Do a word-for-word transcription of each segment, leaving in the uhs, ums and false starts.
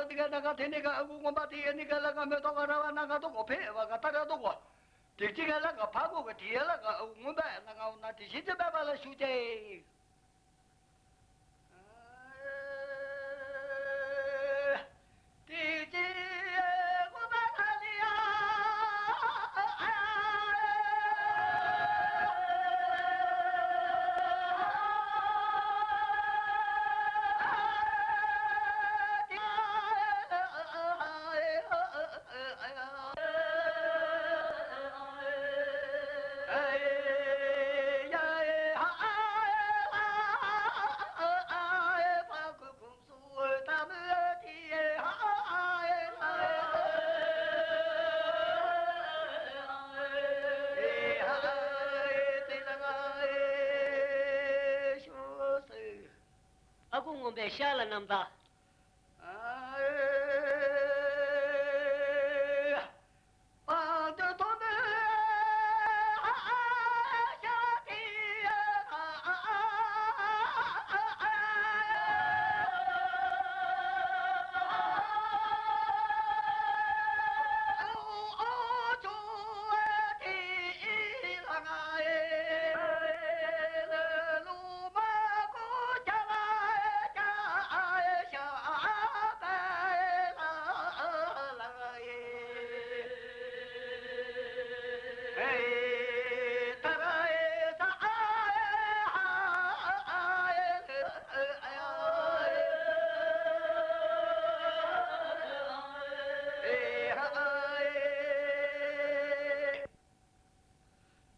དེ་ག་ན་ག་དེ་ནི་ག་ཨ་ཁུ་རྔོན་པ་དེ་ཡ་ནི་ག་ལ་ག་མེ་ཏོག་ག་ར་བ་ན་ག་ཏོ་གོ་ཕེ་བ་ག་ཏ་ར་ཏོ་གོ། དེ་གཅིག་ག་ལ་ག་ཕ་གོ་ག་དེ་ཡ་ལ་ག་ཨ་ཁུ་རྔོན་པ་ཡ་ན་ག་འོ་ན་དེ་བཞིན་དུ་སྦས་པ་ལ་ཞུགས་ཏེ། ཨ་ཁུ་རྔོན་པའི་ཤ་ལ་རྣམ་ཐར།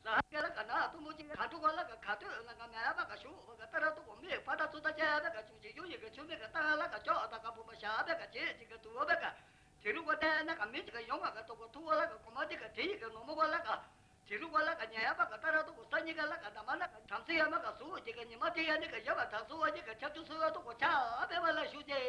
ལ་ཧ་ག་ལ་ག་ན་ཐུ་མོ་ཅིག་ག་འགྲོ་ག་ལ་ག་ག་ཏོ་ལ་ག་མེ་ཨ་བ་ག་ཤུ་བ་ག་ཏ་ར་ཏོ་གོ་མེ་ཕ་ད་ཚུ་ད་ཅ་བ་ག་ཅུང་ཅིག་ཡུ་ཡི་ག་ཆུ་མེ་ག་ཏ་ལ་ག་ཅོ་ད་ག་བུ་པ་ཤ་བ་ག་ཅེ་ཅིག་ག་ཏུ་བ་ག་དེ་རུ་ག་ཏ་ན་ག་མེ་ཅིག་ག་ཡོང་བ་ག་ཏོ་གོ་ཐུ་བ་ལ་ག་གོ་མ་ཅིག་ག་དེ་ཡི་ག་ནོ་མོ་བ་ལ་ག་དེ་རུ་ག་ལ་ག་ཉ་ཡ་བ་ག་ཏ་ར་ཏོ་གོ་ས་ཉི་ག་ལ་ག་ད་མ་ལ་ག་ཐམ་སི་ཡ་མ་ག་སུ་ཅིག་ག་ཉི་མ་དེ་ཡ་ནི་ག་ཡ་བ་ད་སུ་བ་ཅིག་ག་ཆབ་ཆུ་སུ་བ་ཏོ་གོ་ཆ་བེ་བ་ལ་ཞུ་ཅེ།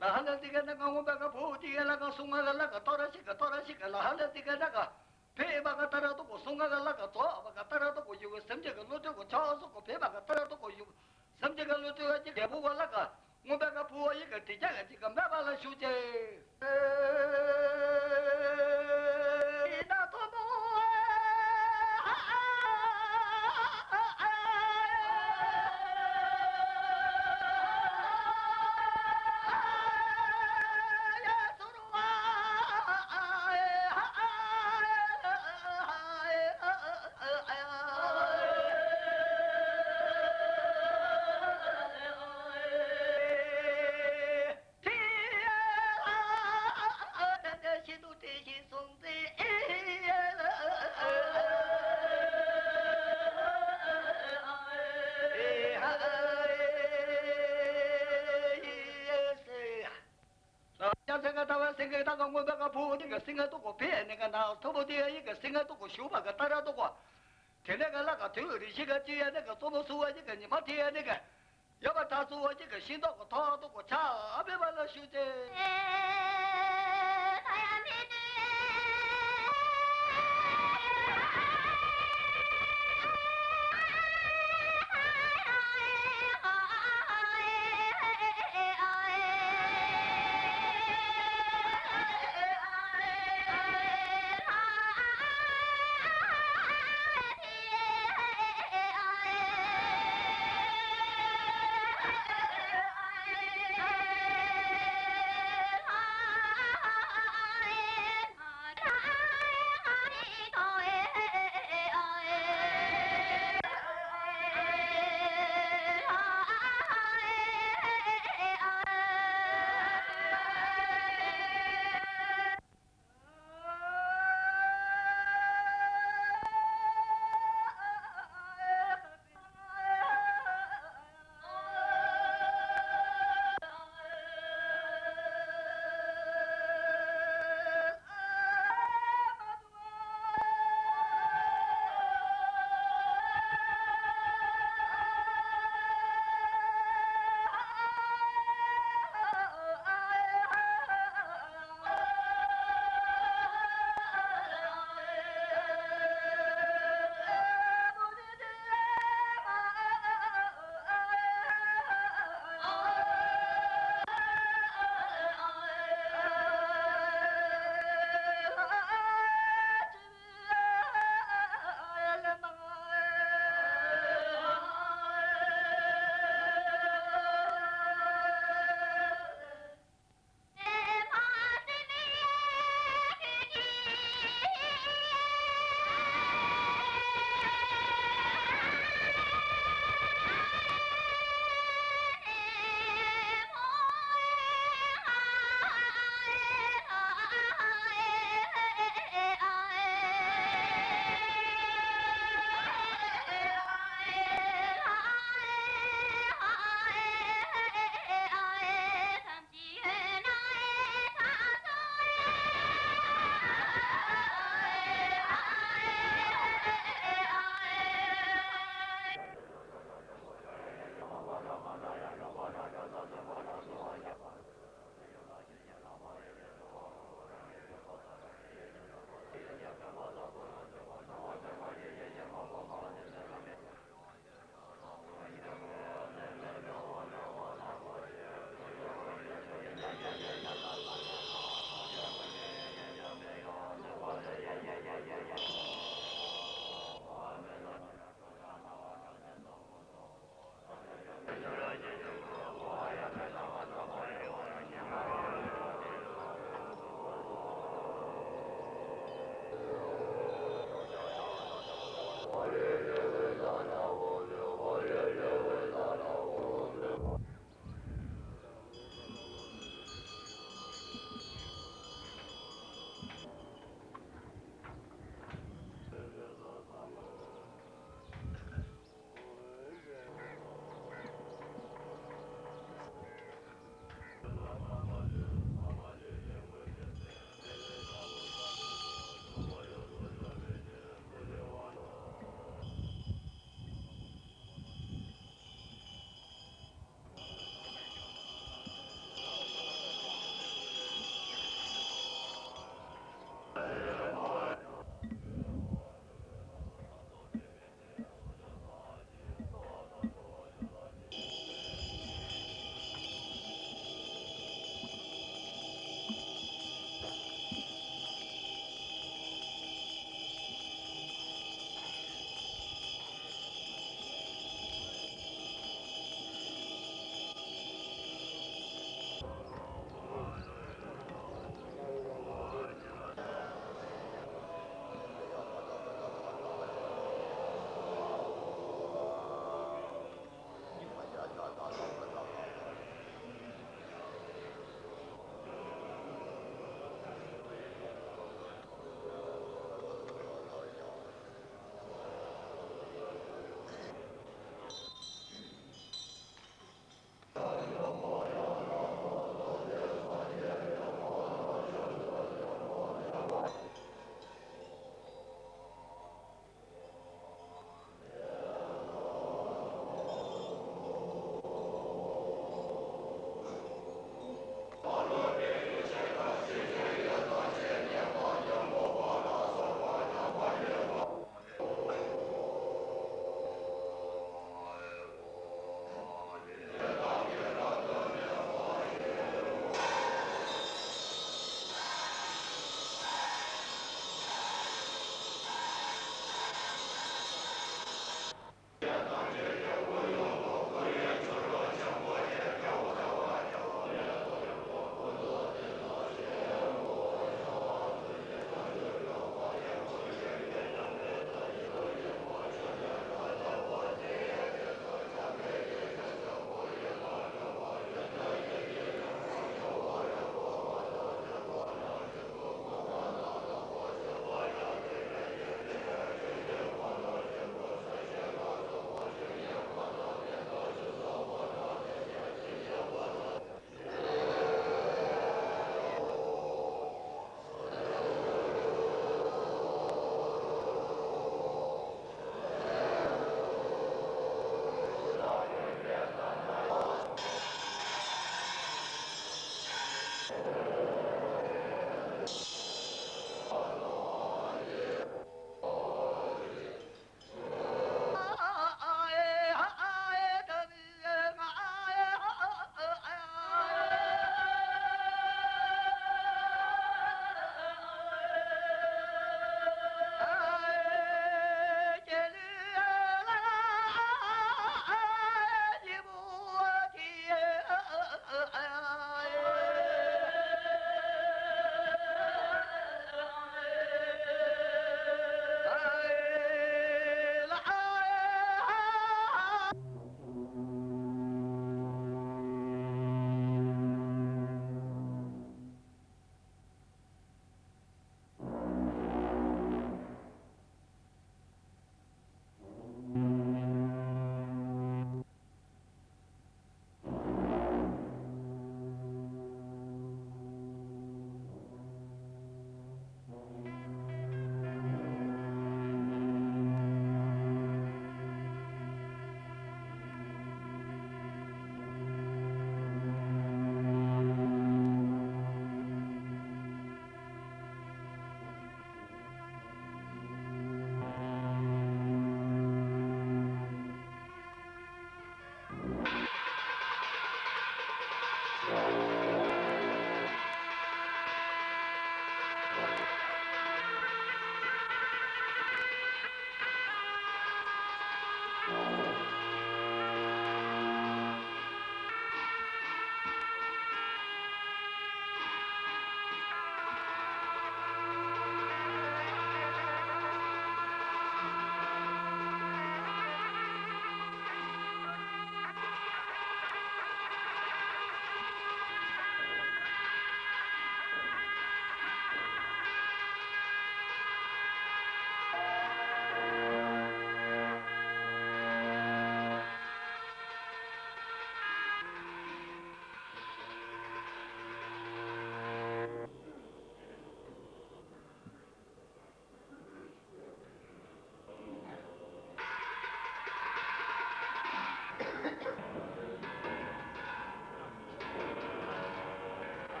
ལ་ཧ་ལ་ཏི་ཀ་ན་ཀ་ངོ་བ་ཀ་ཕོ་ཏི་ཀ་ལ་ཀ་སུ་ང་ལ་ལ་ཀ་ཏོ་ར་ཤི་ཀ་ཏོ་ར་ཤི་ཀ་ལ་ཧ་ལ་ཏི་ཀ་ན་ཀ་ཕེ་བ་ཀ་ཏ་ར་ཏོ་ཀོ་སུ་ང་ལ་ལ་ཀ་ཏོ་བ་ཀ་ཏ་ར་ཏོ་ཀོ་ཡུ་གུ་སེམས་ཅན་གི་བློ་གྲོས་གོ་ཆ་སོ་ཀོ་ཕེ་བ་ཀ་ཏ་ར་ཏོ་ཀོ་ཡུ་གུ་སེམས་ཅན་གི་བློ་གྲོས་བ་ཅི་རྒྱལ་པོ་བ་ལ་ཀ་ངོ་བ་ཀ་ཕོ་བ་ཡི་ཀ་ཏི་ཀ་ཀ་ཅི་ཀ་མེ་བ་ལ་ཤུ་ཅེ། ལྷ་ག་སྔོན་པ་ག་བུ་ཡི་ག་སིང་ག་ཏོ་གོ་ཕི་ནི་ག་ན་ཐོ་བོ་དེ་ཡི་ག་སིང་ག་ཏོ་གོ་ཞུ་བ་ག་ཏ་ར་ཏོ་གོ། དེ་ནས་ག་ལ་ག་དུས་རི་ཤི་ག་ཅི་ཡ་ནི་ག་ཙོ་མོ་སུ་བ་ཡི་ག་ཉི་མ་དེ་ཡ་ནི་ག་ཡ་བ་ད་སུ་བ་ཡི་ག་ཤིང་ཏོ་གོ་ཐོ་ཏོ་གོ་ཆ་ཨ་བེ་བ་ལ་ཞུ་ཅེ།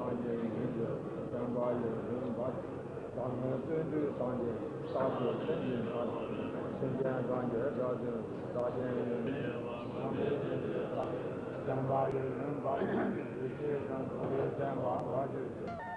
སངས་རྒྱས་ཡིན་གྱི་བསྟན་པ་ཡི་རིམ་པ། བདག་ཉིད་བརྩོན་འགྲུས་སངས་རྒྱས་རྟག་ཏུ་སེམས་ཀྱི་ངང་། སེམས་ཅན་གང་གི་དགྲ་བཅོམ་རྟག་བརྟན་ཡོད། བསྟན་པ་ཡི་རིམ་པ། ཡེ་ཤེས་ཀྱང་ཐུགས་རྗེ་བསྟན་པ་ལ་བརྗོད་ཅིང་།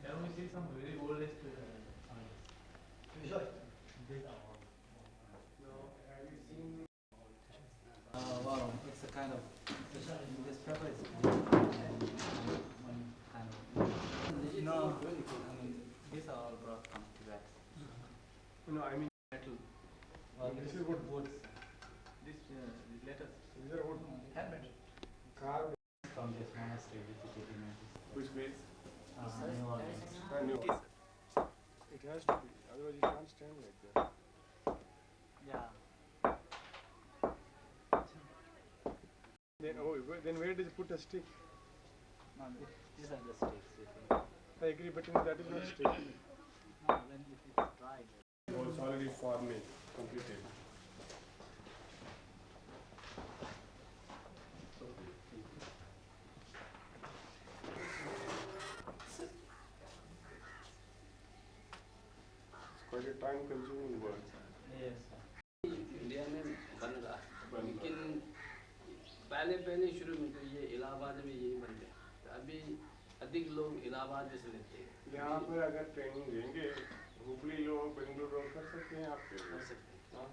Can we see some very oldest, uh, songs? Sure. These are all. Uh, wow, it's a kind of, this paper is one kind of. No, I mean, these are all brought from Tibet. No, I mean, metal. Well, this is what boards. This, uh, these letters. These are what? Handmade. Carved. From this monastery, which is eighteen ninety-six. Which place? Uh, New Orleans. Uh, New Orleans. It has to be, otherwise you can't stand like that. Yeah. Then, oh, wh- then where does it put a stick? No, th- these are the sticks, you think. I agree, but that is not a stick. No, when it is dry, then It's already forming, completed. It's quite a time consuming work. Yes, sir. India में बन रहा है, लेकिन पहले पहले शुरू में तो ये इलाहाबाद में यही बनते हैं, तो अभी अधिक लोग इलाहाबाद से लेते हैं। यहाँ पर अगर ट्रेनिंग देंगे, हुबली लोग, बेंगलुरु लोग कर सकते हैं आपके लिए। कर सकते हैं। हाँ।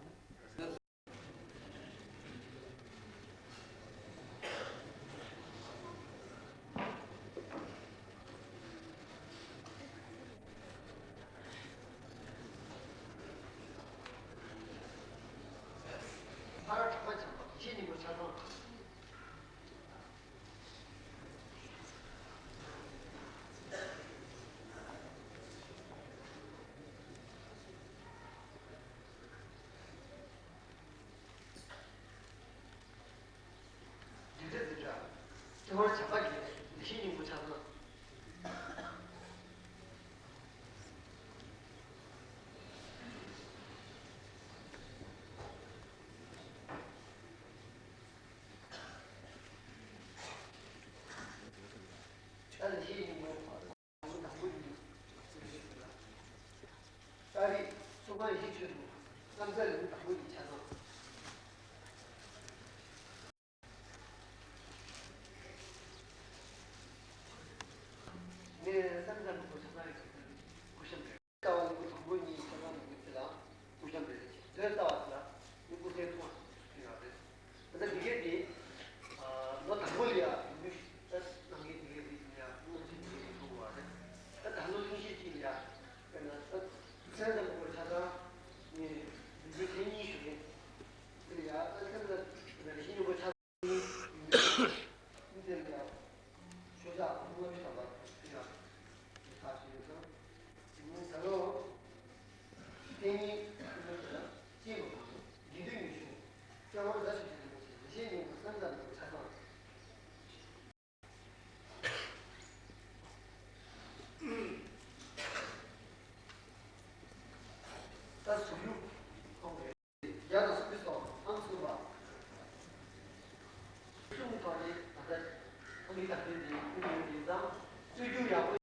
ཨ་རིག་ཚོགས་ཁང་ཡིད་ཆོས་སུ་བསམ་གཟས་ལེའུ་དང་པོ་ཡི་ཆ་ཚང་། ངས་བསམ་གཟས་ལེའུ་ཆ་ཚང་ཡི་སྐུ་ཞབས་རེད། ལྟ་བ་ལེའུ་དང་པོ་གཉིས་ཆ་ཚང་ལེའུ་ཚེ་ལ་སྐུ་ཞབས་རེད། མཛོད་ལྟ་བ་ཚེ་ལ་ནི་སྐུ་ཚེ་ཐུང་བ་ཞིག་ཡོད་རེད། ད་ལྟ་འདི་གའི་འདི་ལོ་དང་པོ་ལ་ཡ་ཡོང་རྒྱུ་ཞིག་ད་གནང་མཁན་འདི་གའི་འདི་ཡ་གནང་ཚུལ་འདི་གའི་འདི་ཐུག་པ་རེད། ད་ད་ལོ་ཐུང་ཤས་ཅིག་ལ་ཡ་དཔེར་ན་ད་ཚེ་ལ་ལེའུ་ཆ་ཚང་ནི་འདི་འདི་ཐེངས་གཉིས་ཞུ་རེད། འདི་ལ་ཡ་ད་ཚེ་ལ་རིན་ཆེན་སྙིང་པོ་ཆ་ཚང་། ཨིན་ཟེར་ཡང་ཤོ་ཤ་ཨ་ཁུ་ལྔ་བཅུ་ཐམ་པ་ཕུལ་ཡག་གི་ཐག་ཆོད་ཡོད་ཙང་། དེ་ནས་ད་ལོ་ཐེངས་གཉིས་ཨ་ཁུ་ལྔ་བཅུ་ལ་སྐྱེས་པ་མང་པོ་དགེ་འདུན་ཉི་ཤུ་སྐྱབས་མགོན་རྫ་ཆུ་ཆེན་རིན་པོ་ཆེ་ཡེ་ཤེས་སྙིང་པོ་བསམ་གཟས་ལེའུ་ཆ་ཚང་། ད་གཟུགས་དབྱིབས་མཐོང་བའི། རྒྱ་དང་སུམ་ཅུ་སོགས་ཨང་གསུམ་པ། གསུམ་ཐོག་ནས་ད་ལྟ་ཁོང་གི་དག་ཐེར་འདི་ཀུན་ཡོད་ཡིན་ཙང་རྩོད་རྒྱུ་ཡག་པོ།